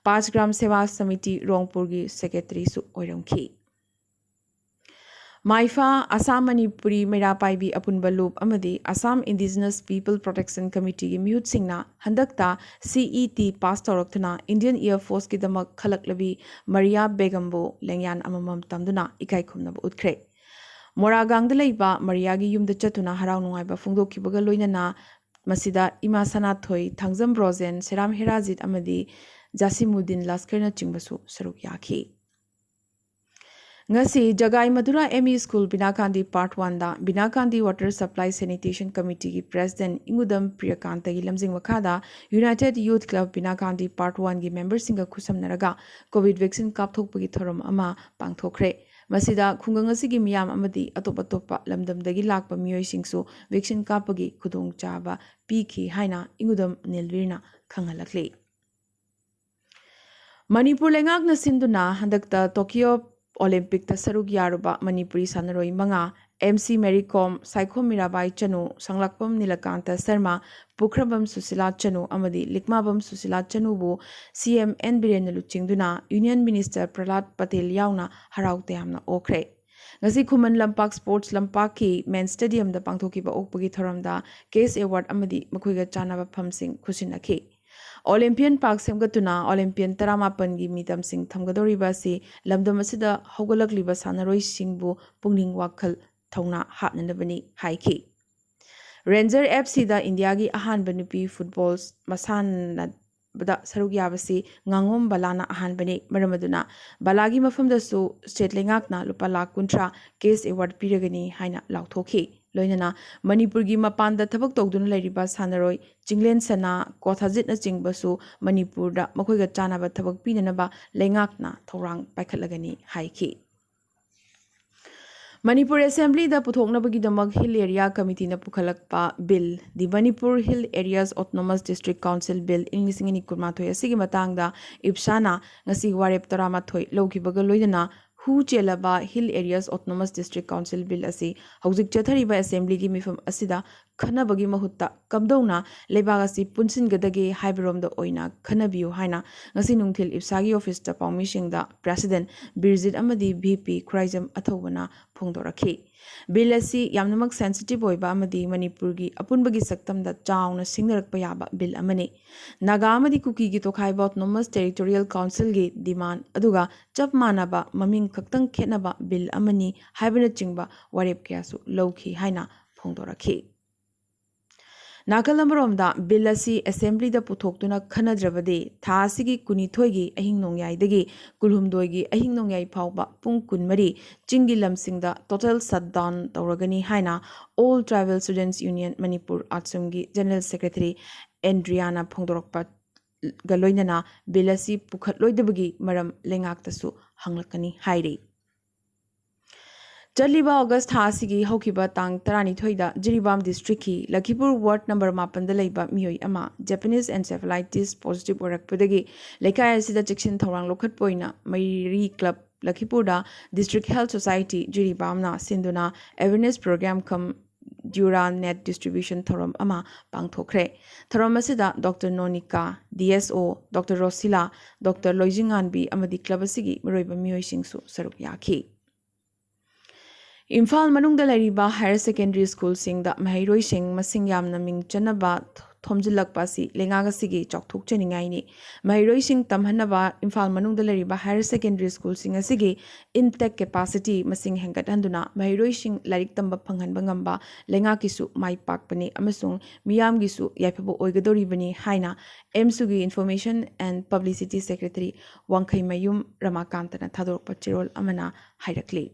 ꯄꯥꯁ ꯒ꯭ꯔꯥꯝ ꯁꯦꯕꯥ ꯁꯃꯤꯇꯤ ꯔꯣꯡꯄꯨꯔꯒꯤ ꯁꯦꯀ꯭ꯔꯦꯇꯔꯤꯁꯨ ꯑꯣꯏꯔꯝꯈꯤ꯫ ꯃꯥꯏꯐꯥ, ꯑꯁꯥꯝ ꯃꯅꯤꯄꯨꯔꯤ ꯃꯩꯔꯥ ꯄꯥꯏꯕꯤ ꯑꯄꯨꯟꯕ ꯂꯨꯞ ꯑꯃꯗꯤ ꯑꯁꯥꯝ ꯏꯟꯗꯤꯖꯤꯅꯁ ꯄꯤꯄꯜ ꯄ꯭ꯔꯣꯇꯦꯛꯁꯟ ꯀꯃꯤꯇꯤꯒꯤ ꯃꯤꯍꯨꯠꯁꯤꯡꯅ ꯍꯟꯗꯛꯇ ꯁꯤ ꯏ ꯇꯤ ꯄꯥꯁ ꯇꯧꯔꯛꯇꯨꯅ ꯏꯟꯗꯤꯌꯟ ꯑꯦꯌꯔ ꯐꯣꯔꯁꯀꯤꯗꯃꯛ ꯈꯜꯂꯛꯂꯕꯤ ꯃꯔꯤꯌꯥ ꯕꯦꯒꯝꯕꯨ ꯂꯦꯡꯌꯥꯟ ꯑꯃꯃꯝ ꯇꯝꯗꯨꯅ ꯏꯀꯥꯏ ꯈꯨꯝꯅꯕ ꯎꯠꯈ꯭ꯔꯦ꯫ ꯃꯣꯔꯥꯒꯥꯡꯗ ꯂꯩꯕ ꯃꯔꯤꯌꯥꯒꯤ ꯌꯨꯝꯗ ꯆꯠꯇꯨꯅ ꯍꯔꯥꯎ ꯅꯨꯡꯉꯥꯏꯕ ꯐꯣꯡꯗꯣꯛꯈꯤꯕꯒ ꯂꯣꯏꯅꯅ ꯃꯁꯤꯗ ꯏꯃꯥ ꯁꯅꯥꯊꯣꯏ, ꯊꯥꯡꯖꯝ ꯕ꯭ꯔꯣꯖꯦꯟ, ꯁꯦꯔꯥꯝ ꯍꯦꯔꯥꯖꯤꯠ ꯑꯃꯗꯤ ꯖꯥꯁꯤꯃꯨꯗꯤꯟ ꯂꯁꯀꯔꯅꯆꯤꯡꯕꯁꯨ ꯁꯔꯨꯛ ꯌꯥꯈꯤ꯫ ꯉꯁꯤ ꯖꯒꯥꯏ ꯃꯗꯨꯔꯥ ꯑꯦꯝ ꯏ ꯁ꯭ꯀꯨꯜ ꯕꯤꯅꯥꯀꯥꯟꯗꯤ ꯄꯥꯔꯠ ꯋꯥꯟꯗ ꯕꯤꯅꯥꯀꯥꯟꯗꯤ ꯋꯥꯇꯔ ꯁꯄ꯭ꯂꯥꯏ ꯁꯦꯅꯤꯇꯦꯁꯟ ꯀꯃꯤꯇꯤꯒꯤ ꯄ꯭ꯔꯦꯁꯤꯗꯦꯟꯠ ꯏꯪꯒꯨꯗꯝ ꯄ꯭ꯔꯤꯌꯀꯥꯟꯇꯒꯤ ꯂꯝꯖꯤꯡ ꯃꯈꯥꯗ ꯌꯨꯅꯥꯏꯇꯦꯗ ꯌꯨꯊ ꯀ꯭ꯂꯕ ꯕꯤꯅꯥꯀꯥꯟꯗꯤ ꯄꯥꯔꯠ ꯋꯥꯟꯒꯤ ꯃꯦꯝꯕꯔꯁꯤꯡꯒ ꯈꯨꯠꯁꯝꯅꯔꯒ ꯀꯣꯚꯤꯗ ꯚꯦꯛꯁꯤꯟ ꯀꯥꯞꯊꯣꯛꯄꯒꯤ ꯊꯧꯔꯝ ꯑꯃ ꯄꯥꯡꯊꯣꯛꯈ꯭ꯔꯦ꯫ ꯃꯁꯤꯗ ꯈꯨꯡꯒꯪ ꯑꯁꯤꯒꯤ ꯃꯤꯌꯥꯝ ꯑꯃꯗꯤ ꯑꯇꯣꯞ ꯑꯇꯣꯞꯄ ꯂꯝꯗꯝꯗꯒꯤ ꯂꯥꯛꯄ ꯃꯤꯑꯣꯏꯁꯤꯡꯁꯨ ꯚꯦꯛꯁꯤꯟ ꯀꯥꯞꯄꯒꯤ ꯈꯨꯗꯣꯡꯆꯥꯕ ꯄꯤꯈꯤ ꯍꯥꯏꯅ ꯏꯪꯒꯨꯗꯝ ꯅꯤꯜꯕꯤꯔꯅ ꯈꯪꯍꯜꯂꯛꯂꯤ꯫ ꯃꯅꯤꯄꯨꯔ ꯂꯩꯉꯥꯛꯅ ꯁꯤꯟꯗꯨꯅ ꯍꯟꯗꯛꯇ ꯇꯣꯀꯤꯌꯣ ꯑꯣꯂꯤꯝꯄꯤꯛꯇ ꯁꯔꯨꯛ ꯌꯥꯔꯨꯕ ꯃꯅꯤꯄꯨꯔꯤ ꯁꯥꯟꯅꯔꯣꯏ ꯃꯉꯥ, ꯑꯦꯝ ꯁꯤ ꯃꯦꯔꯤ ꯀꯣꯝ, ꯁꯥꯏꯈꯣꯝ ꯃꯤꯔꯥꯕꯥꯏ ꯆꯅꯨ, ꯁꯪꯂꯥꯛꯄꯝ ꯅꯤꯂꯀꯥꯟꯇ ꯁꯔꯃ, ꯄꯨꯈ꯭ꯔꯝꯕꯝ ꯁꯨꯁꯤꯂꯥ ꯆꯅꯨ ꯑꯃꯗꯤ ꯂꯤꯛꯃꯥꯕꯝ ꯁꯨꯁꯤꯂꯥ ꯆꯅꯨꯕꯨ ꯁꯤ ꯑꯦꯝ ꯑꯦꯟ ꯕꯤꯔꯦꯟꯅ ꯂꯨꯆꯤꯡꯗꯨꯅ ꯌꯨꯅꯤꯌꯟ ꯃꯤꯅꯤꯁꯇꯔ ꯄ꯭ꯔꯍꯂꯥꯗ ꯄꯇꯦꯜ ꯌꯥꯎꯅ ꯍꯔꯥꯎ ꯇꯌꯥꯝꯅ ꯑꯣꯛꯈ꯭ꯔꯦ꯫ ꯉꯁꯤ ꯈꯨꯃꯟ ꯂꯝꯄꯥꯛ ꯁ꯭ꯄꯣꯔꯠꯁ ꯂꯝꯄꯥꯛꯀꯤ ꯃꯦꯟ ꯁ꯭ꯇꯦꯗꯤꯌꯝꯗ ꯄꯥꯡꯊꯣꯛꯈꯤꯕ ꯑꯣꯛꯄꯒꯤ ꯊꯧꯔꯝꯗ ꯀꯦꯁ ꯑꯦꯋꯥꯔꯗ ꯑꯃꯗꯤ ꯃꯈꯣꯏꯒ ꯆꯥꯟꯅꯕ ꯐꯝꯁꯤꯡ ꯈꯨꯠꯁꯤꯟꯅꯈꯤ꯫ ꯑꯣꯂꯤꯝꯄꯤꯌꯟ ꯄꯥꯔꯛ ꯁꯦꯝꯒꯠꯇꯨꯅ ꯑꯣꯂꯤꯝꯄꯤꯌꯟ ꯇꯔꯥꯃꯥꯄꯟꯒꯤ ꯃꯤꯇꯝꯁꯤꯡ ꯊꯝꯒꯗꯧꯔꯤꯕ ꯑꯁꯤ ꯂꯝꯗꯝ ꯑꯁꯤꯗ ꯍꯧꯒꯠꯂꯛꯂꯤꯕ ꯁꯥꯟꯅꯔꯣꯏꯁꯤꯡꯕꯨ ꯄꯨꯛꯅꯤꯡ ꯋꯥꯈꯜ ꯊꯧꯅꯥ ꯍꯥꯞꯅꯅꯕꯅꯤ ꯍꯥꯏꯈꯤ꯫ ꯔꯦꯟꯖꯔ ꯑꯦꯐ ꯁꯤꯗ ꯏꯟꯗꯤꯌꯥꯒꯤ ꯑꯍꯥꯟꯕ ꯅꯨꯄꯤ ꯐꯨꯠꯕꯣꯜ ꯃꯁꯥꯟꯅꯕꯗ ꯁꯔꯨꯛ ꯌꯥꯕꯁꯤ ꯉꯥꯉꯣꯝ ꯕꯂꯥꯅ ꯑꯍꯥꯟꯕꯅꯤ꯫ ꯃꯔꯝ ꯑꯗꯨꯅ ꯕꯂꯥꯒꯤ ꯃꯐꯝꯗꯁꯨ ꯁ꯭ꯇꯦꯠ ꯂꯩꯉꯥꯛꯅ ꯂꯨꯄꯥ ꯂꯥꯈ ꯀꯨꯟꯊ꯭ꯔꯥ ꯀꯦꯁ ꯑꯦꯋꯥꯔꯗ ꯄꯤꯔꯒꯅꯤ ꯍꯥꯏꯅ ꯂꯥꯎꯊꯣꯛꯈꯤ꯫ ꯂꯣꯏꯅꯅ ꯃꯅꯤꯄꯨꯔꯒꯤ ꯃꯄꯥꯟꯗ ꯊꯕꯛ ꯇꯧꯗꯨꯅ ꯂꯩꯔꯤꯕ ꯁꯥꯟꯅꯔꯣꯏ ꯆꯤꯡꯂꯦꯟ ꯁꯅꯥ, ꯀꯣꯊꯥꯖꯤꯠꯅꯆꯤꯡꯕꯁꯨ ꯃꯅꯤꯄꯨꯔꯗ ꯃꯈꯣꯏꯒ ꯆꯥꯟꯅꯕ ꯊꯕꯛ ꯄꯤꯅꯅꯕ ꯂꯩꯉꯥꯛꯅ ꯊꯧꯔꯥꯡ ꯄꯥꯏꯈꯠꯂꯒꯅꯤ ꯍꯥꯏꯈꯤ꯫ ꯃꯅꯤꯄꯨꯔ ꯑꯦꯁꯦꯝꯕ꯭ꯂꯤꯗ ꯄꯨꯊꯣꯛꯅꯕꯒꯤꯗꯃꯛ ꯍꯤꯜ ꯑꯦꯔꯤꯌꯥ ꯀꯃꯤꯇꯤꯅ ꯄꯨꯈꯠꯂꯛꯄ bill, the Manipur hill areas autonomous district council bill, ꯏꯪ ꯂꯤꯁꯤꯡ ꯑꯅꯤ ꯀꯨꯟꯃꯥꯊꯣꯏ ꯑꯁꯤꯒꯤ ꯃꯇꯥꯡꯗ ꯏꯞꯁꯥꯅ ꯉꯁꯤ ꯋꯥꯔꯦꯞ ꯇꯔꯥꯃꯥꯊꯣꯏ ꯂꯧꯈꯤꯕꯒ ꯂꯣꯏꯅꯅ ꯍꯨ ꯆꯦꯜꯂꯕ hill areas autonomous district council bill ꯑꯁꯤ ꯍꯧꯖꯤꯛ ꯆꯠꯊꯔꯤꯕ ꯑꯦꯁꯦꯝꯕ꯭ꯂꯤꯒꯤ ꯃꯤꯐꯝ ꯑꯁꯤꯗ ꯈꯟꯅꯕꯒꯤ ꯃꯍꯨꯠꯇ ꯀꯝꯗꯧꯅ ꯂꯩꯕꯥꯛ ꯑꯁꯤ ꯄꯨꯟꯁꯤꯟꯒꯗꯒꯦ ꯍꯥꯏꯕꯔꯣꯝꯗ ꯑꯣꯏꯅ ꯈꯟꯅꯕꯤꯌꯨ ꯍꯥꯏꯅ ꯉꯁꯤ ꯅꯨꯡꯊꯤꯜ ꯏꯞꯁꯥꯒꯤ ꯑꯣꯐꯤꯁꯇ ꯄꯥꯎꯃꯤꯁꯤꯡꯗ ꯄ꯭ꯔꯦꯁꯤꯗꯦꯟꯠ ꯕꯤꯔꯖꯤꯠ ꯑꯃꯗꯤ ꯚꯤ ꯄꯤ ꯈꯨꯔꯥꯏꯖꯝ ꯑꯊꯧꯕꯅ ꯐꯣꯡꯗꯣꯔꯛꯈꯤ꯫ ꯕꯤꯜ ꯑꯁꯤ ꯌꯥꯝꯅꯃꯛ ꯁꯦꯟꯁꯤꯇꯤꯚ ꯑꯣꯏꯕ ꯑꯃꯗꯤ ꯃꯅꯤꯄꯨꯔꯒꯤ ꯑꯄꯨꯟꯕꯒꯤ ꯁꯛꯇꯝꯗ ꯆꯥꯎꯅ ꯁꯤꯡꯅꯔꯛꯄ ꯌꯥꯕ ꯕꯤꯜ ꯑꯃꯅꯤ꯫ ꯅꯥꯒꯥ ꯑꯃꯗꯤ ꯀꯨꯀꯤꯒꯤ ꯇꯣꯈꯥꯏꯕ ꯑꯣꯇꯣꯅꯣꯃꯁ ꯇꯦꯔꯤꯇꯣꯔꯤꯌꯦꯜ ꯀꯥꯎꯟꯁꯤꯜꯒꯤ ꯗꯤꯃꯥꯟ ꯑꯗꯨꯒ ꯆꯞ ꯃꯥꯟꯅꯕ ꯃꯃꯤꯡ ꯈꯛꯇꯪ ꯈꯦꯠꯅꯕ ꯕꯤꯜ ꯑꯃꯅꯤ ꯍꯥꯏꯕꯅꯆꯤꯡꯕ ꯋꯥꯔꯦꯞ ꯀꯌꯥꯁꯨ ꯂꯧꯈꯤ ꯍꯥꯏꯅ ꯐꯣꯡꯗꯣꯔꯛꯈꯤ꯫ ꯅꯥꯀꯜ ꯑꯃꯔꯣꯝꯗ, ꯕꯤꯜ ꯑꯁꯤ ꯑꯦꯁꯦꯝꯕ꯭ꯂꯤꯗ ꯄꯨꯊꯣꯛꯇꯨꯅ ꯈꯟꯅꯗ꯭ꯔꯕꯗꯤ ꯊꯥ ꯑꯁꯤꯒꯤ ꯀꯨꯟꯅꯤꯊꯣꯏꯒꯤ ꯑꯍꯤꯡ ꯅꯣꯡꯌꯥꯏꯗꯒꯤ ꯀꯨꯟꯍꯨꯝꯗꯣꯏꯒꯤ ꯑꯍꯤꯡ ꯅꯣꯡꯌꯥꯏ ꯐꯥꯎꯕ ꯄꯨꯡ ꯀꯨꯟꯃꯔꯤ ꯆꯤꯡꯒꯤ ꯂꯝꯁꯤꯡꯗ total shutdown ꯇꯧꯔꯒꯅꯤ ꯍꯥꯏꯅ All Tribal Students Union Manipur, ꯑꯥꯠꯁꯨꯝꯒꯤ General Secretary ꯑꯦꯟꯗ꯭ꯔꯤꯌꯥꯅ ꯐꯣꯡꯗꯣꯔꯛꯄꯒ ꯂꯣꯏꯅꯅ ꯕꯤꯜ ꯑꯁꯤ ꯄꯨꯈꯠꯂꯣꯏꯗꯕꯒꯤ ꯃꯔꯝ ꯂꯩꯉꯥꯛꯇꯁꯨ ꯍꯪꯂꯛꯀꯅꯤ ꯍꯥꯏꯔꯤ꯫ ꯆꯠꯂꯤꯕ ꯑꯣꯒꯁ ꯊꯥ ꯑꯁꯤꯒꯤ ꯍꯧꯈꯤꯕ ꯇꯥꯡ ꯇꯔꯥꯅꯤꯊꯣꯏꯗ ꯖꯤꯔꯤꯕꯥꯝ ꯗꯤꯁꯇ꯭ꯔꯤꯛꯀꯤ ꯂꯈꯤꯄꯨꯔ ꯋꯥꯔꯗ ꯅꯝꯕꯔ ꯃꯥꯄꯟꯗ ꯂꯩꯕ ꯃꯤꯑꯣꯏ ꯑꯃ Japanese encephalitis positive ꯑꯣꯏꯔꯛꯄꯗꯒꯤ ꯂꯩꯀꯥꯏ ꯑꯁꯤꯗ ꯆꯦꯛꯁꯤꯟ ꯊꯧꯔꯥꯡ ꯂꯧꯈꯠꯄ ꯑꯣꯏꯅ ꯃꯩꯔꯤ ꯀ꯭ꯂꯕ ꯂꯈꯤꯄꯨꯔꯗ District Health Society ꯖꯤꯔꯤꯕꯥꯝꯅ ꯁꯤꯟꯗꯨꯅ awareness program cum dura net distribution ꯊꯧꯔꯝ ꯑꯃ ꯄꯥꯡꯊꯣꯛꯈ꯭ꯔꯦ꯫ ꯊꯧꯔꯝ ꯑꯁꯤꯗ ꯗꯣꯛꯇꯔ ꯅꯣꯅꯤꯀꯥ, ꯗꯤ ꯑꯦꯁ ꯑꯣ ꯗꯣꯛꯇꯔ ꯔꯣꯁꯤꯂꯥ, ꯗꯣꯛꯇꯔ ꯂꯣꯏꯖꯤꯡꯉꯥꯟꯕꯤ ꯑꯃꯗꯤ ꯀ꯭ꯂꯕ ꯑꯁꯤꯒꯤ ꯃꯔꯨꯑꯣꯏꯕ ꯃꯤꯑꯣꯏꯁꯤꯡꯁꯨ ꯁꯔꯨꯛ ꯌꯥꯈꯤ꯫ ꯏꯝꯐꯥꯜ ꯃꯅꯨꯡꯗ ꯂꯩꯔꯤꯕ higher secondary schoolꯁꯤꯡꯗ ꯃꯍꯩꯔꯣꯏꯁꯤꯡ ꯃꯁꯤꯡ ꯌꯥꯝꯅ ꯃꯤꯡ ꯆꯟꯅꯕ ꯊꯣꯝꯖꯤꯜꯂꯛꯄ ꯑꯁꯤ ꯂꯩꯉꯥꯛ ꯑꯁꯤꯒꯤ ꯆꯥꯎꯊꯣꯛꯆꯅꯤꯡꯉꯥꯏꯅꯤ꯫ ꯃꯍꯩꯔꯣꯏꯁꯤꯡ ꯇꯝꯍꯟꯅꯕ ꯏꯝꯐꯥꯜ ꯃꯅꯨꯡꯗ ꯂꯩꯔꯤꯕ higher secondary schoolꯁꯤꯡ ꯑꯁꯤꯒꯤ intake capacity ꯃꯁꯤꯡ ꯍꯦꯟꯒꯠꯍꯟꯗꯨꯅ ꯃꯍꯩꯔꯣꯏꯁꯤꯡ ꯂꯥꯏꯔꯤꯛ ꯇꯝꯕ ꯐꯪꯍꯟꯕ ꯉꯝꯕ ꯂꯩꯉꯥꯛꯀꯤꯁꯨ ꯃꯥꯏ ꯄꯥꯛꯄꯅꯤ ꯑꯃꯁꯨꯡ ꯃꯤꯌꯥꯝꯒꯤꯁꯨ ꯌꯥꯏꯐꯕ ꯑꯣꯏꯒꯗꯧꯔꯤꯕꯅꯤ ꯍꯥꯏꯅ ꯑꯦꯝꯁꯨꯒꯤ Information and Publicity Secretary ꯋꯥꯡꯈꯩꯃꯌꯨꯝ ꯔꯃꯥꯀꯥꯟꯇꯅ ꯊꯥꯗꯣꯔꯛꯄ ꯆꯦꯔꯣꯜ ꯑꯃꯅ ꯍꯥꯏꯔꯛꯂꯤ꯫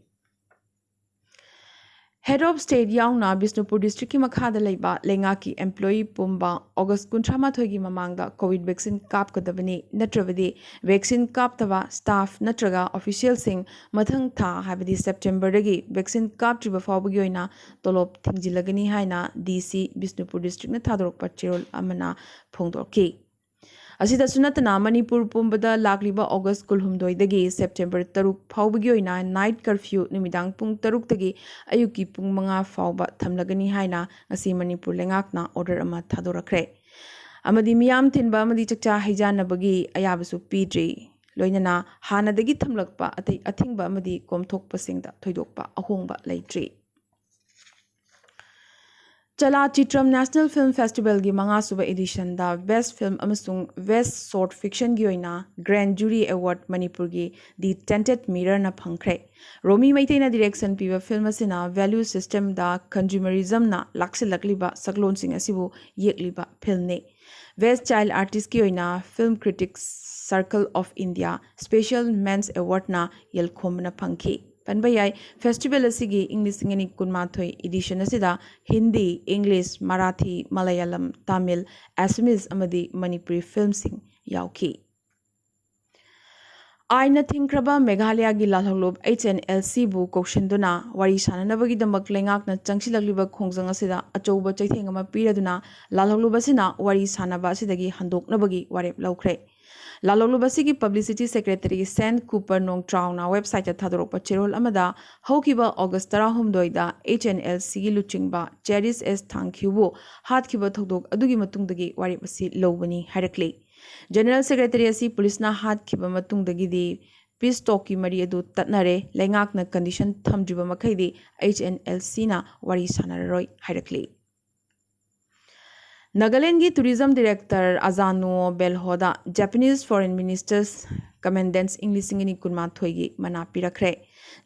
Head of State ꯌꯥꯎꯅ ꯕꯤꯁꯅꯨꯄꯨꯔ ꯗꯤꯁꯇ꯭ꯔꯤꯛꯀꯤ ꯃꯈꯥꯗ ꯂꯩꯕ ꯂꯩꯉꯥꯛꯀꯤ employee ꯄꯨꯝꯕ ꯑꯣꯒꯁ ꯀꯨꯟꯊ꯭ꯔꯥ ꯃꯥꯊꯣꯏꯒꯤ ꯃꯃꯥꯡꯗ COVID vaccine ꯀꯥꯞꯀꯗꯕꯅꯤ, ꯅꯠꯇ꯭ꯔꯕꯗꯤ vaccine ꯀꯥꯞꯇꯕ staff ꯅꯠꯇ꯭ꯔꯒ officialꯁꯤꯡ ꯃꯊꯪ ꯊꯥ, ꯍꯥꯏꯕꯗꯤ ꯁꯦꯞꯇꯦꯝꯕꯔꯗꯒꯤ vaccine ꯀꯥꯞꯇ꯭ꯔꯤꯕ ꯐꯥꯎꯕꯒꯤ ꯑꯣꯏꯅ ꯇꯣꯂꯣꯞ ꯊꯤꯡꯖꯤꯜꯂꯒꯅꯤ ꯍꯥꯏꯅ ꯗꯤ ꯁꯤ ꯕꯤꯁꯅꯨꯄꯨꯔ ꯗꯤꯁꯇ꯭ꯔꯤꯛꯅ ꯊꯥꯗꯣꯔꯛꯄ ꯆꯦꯔꯣꯜ ꯑꯃꯅ ꯐꯣꯡꯗꯣꯛꯈꯤ꯫ ꯑꯁꯤꯗꯁꯨ ꯅꯠꯇꯅ, ꯃꯅꯤꯄꯨꯔ ꯄꯨꯝꯕꯗ ꯂꯥꯛꯂꯤꯕ ꯑꯣꯒꯁ ꯀꯨꯟꯍꯨꯝꯗꯣꯏꯗꯒꯤ ꯁꯦꯞꯇꯦꯝꯕꯔ ꯇꯔꯨꯛ ꯐꯥꯎꯕꯒꯤ ꯑꯣꯏꯅ night curfew ꯅꯨꯃꯤꯗꯥꯡ ꯄꯨꯡ ꯇꯔꯨꯛꯇꯒꯤ ꯑꯌꯨꯛꯀꯤ ꯄꯨꯡ ꯃꯉꯥ ꯐꯥꯎꯕ ꯊꯝꯂꯒꯅꯤ ꯍꯥꯏꯅ ꯉꯁꯤ ꯃꯅꯤꯄꯨꯔ ꯂꯩꯉꯥꯛꯅ order ꯑꯃ ꯊꯥꯗꯣꯔꯛꯈ꯭ꯔꯦ꯫ ꯑꯃꯗꯤ ꯃꯤꯌꯥꯝ ꯇꯤꯟꯕ ꯑꯃꯗꯤ ꯆꯥꯛꯆꯥ ꯍꯩꯖꯥꯟꯅꯕꯒꯤ ꯑꯌꯥꯕꯁꯨ ꯄꯤꯗ꯭ꯔꯤ꯫ ꯂꯣꯏꯅꯅ ꯍꯥꯟꯅꯗꯒꯤ ꯊꯝꯂꯛꯄ ꯑꯇꯩ ꯑꯊꯤꯡꯕ ꯑꯃꯗꯤ ꯀꯣꯝꯊꯣꯛꯄꯁꯤꯡꯗ ꯊꯣꯏꯗꯣꯛꯄ ꯑꯍꯣꯡꯕ ꯂꯩꯇ꯭ꯔꯤ꯫ ꯆꯂꯥꯆꯤꯇ꯭ꯔꯝ National Film Festivalꯒꯤ ꯃꯉꯥꯁꯨꯕ editionꯗ Best Film ꯑꯃꯁꯨꯡ Best Short Fictionꯒꯤ ꯑꯣꯏꯅ Grand Jury Award ꯃꯅꯤꯄꯨꯔꯒꯤ The Tainted Mirrorꯅ ꯐꯪꯈ꯭ꯔꯦ꯫ ꯔꯣꯃꯤ ꯃꯩꯇꯩꯅ direction ꯄꯤꯕ film ꯑꯁꯤꯅ value systemꯗ consumerismꯅ ꯂꯥꯛꯁꯤꯜꯂꯛꯂꯤꯕ ꯁꯛꯂꯣꯟꯁꯤꯡ ꯑꯁꯤꯕꯨ ꯌꯦꯛꯂꯤꯕ filmꯅꯤ꯫ Best Child Artistꯀꯤ ꯑꯣꯏꯅ Film Critics Circle of India Special Men's Awardꯅ ꯌꯦꯜꯈꯣꯝꯕꯅ ꯐꯪꯈꯤ꯫ ꯄꯟꯕ ꯌꯥꯏ, festival ꯑꯁꯤꯒꯤ ꯏꯪ ꯂꯤꯁꯤꯡ ꯑꯅꯤ ꯀꯨꯟꯃꯥꯊꯣꯏ edition ꯑꯁꯤꯗ ꯍꯤꯟꯗꯤ, ꯏꯪꯂꯤꯁ, ꯃꯔꯥꯊꯤ, ꯃꯂꯌꯥꯂꯝ, ꯇꯥꯃꯤꯜ, ꯑꯦꯁꯥꯃꯤꯁ ꯑꯃꯗꯤ ꯃꯅꯤꯄꯨꯔꯤ filmꯁꯤꯡ ꯌꯥꯎꯈꯤ꯫ ꯑꯥꯏꯟꯅ ꯊꯤꯡꯈ꯭ꯔꯕ ꯃꯦꯘꯥꯂꯌꯥꯒꯤ ꯂꯥꯜꯍꯧꯂꯨꯞ H N L Cꯕꯨ ꯀꯧꯁꯤꯟꯗꯨꯅ ꯋꯥꯔꯤ ꯁꯥꯅꯅꯕꯒꯤꯗꯃꯛ ꯂꯩꯉꯥꯛꯅ ꯆꯪꯁꯤꯜꯂꯛꯂꯤꯕ ꯈꯣꯡꯖꯪ ꯑꯁꯤꯗ ꯑꯆꯧꯕ ꯆꯩꯊꯦꯡ ꯑꯃ ꯄꯤꯔꯗꯨꯅ ꯂꯥꯜꯍꯧꯂꯨꯞ ꯑꯁꯤꯅ ꯋꯥꯔꯤ ꯁꯥꯅꯕ ꯑꯁꯤꯗꯒꯤ ꯍꯟꯗꯣꯛꯅꯕꯒꯤ ꯋꯥꯔꯦꯞ ꯂꯧꯈ꯭ꯔꯦ꯫ ꯂꯥꯜꯍꯧꯂꯨꯞ ꯑꯁꯤꯒꯤ publicity secretary Sen Cooper Nongtraoꯅ websiteꯇ ꯊꯥꯗꯣꯔꯛꯄ ꯆꯦꯔꯣꯜ ꯑꯃꯗ, ꯍꯧꯈꯤꯕ August ꯇꯔꯥꯍꯨꯝꯗꯣꯏꯗ H N L Cꯒꯤ ꯂꯨꯆꯤꯡꯕ Cherish S Thangkhewꯕꯨ ꯍꯥꯠꯈꯤꯕ ꯊꯧꯗꯣꯛ ꯑꯗꯨꯒꯤ ꯃꯇꯨꯡꯗꯒꯤ ꯋꯥꯔꯦꯞ ꯑꯁꯤ ꯂꯧꯕꯅꯤ ꯍꯥꯏꯔꯛꯂꯤ꯫ General Secretary ꯑꯁꯤ ꯄꯨꯂꯤꯁꯅ ꯍꯥꯠꯈꯤꯕ ꯃꯇꯨꯡꯗꯒꯤꯗꯤ peace talkꯀꯤ ꯃꯔꯤ ꯑꯗꯨ ꯇꯠꯅꯔꯦ꯫ ꯂꯩꯉꯥꯛꯅ condition ꯊꯝꯗ꯭ꯔꯤꯕ ꯃꯈꯩꯗꯤ H N L Cꯅ ꯋꯥꯔꯤ ꯁꯥꯅꯔꯔꯣꯏ ꯍꯥꯏꯔꯛꯂꯤ꯫ ꯅꯥꯒꯥꯂꯦꯟꯗꯒꯤ tourism director ꯑꯖꯥꯅꯨ ꯕꯦꯜꯍꯣꯗ Japanese Foreign Ministers Commendance ꯏꯪ ꯂꯤꯁꯤꯡ ꯑꯅꯤ ꯀꯨꯟꯃꯥꯊꯣꯏꯒꯤ ꯃꯅꯥ ꯄꯤꯔꯛꯈ꯭ꯔꯦ꯫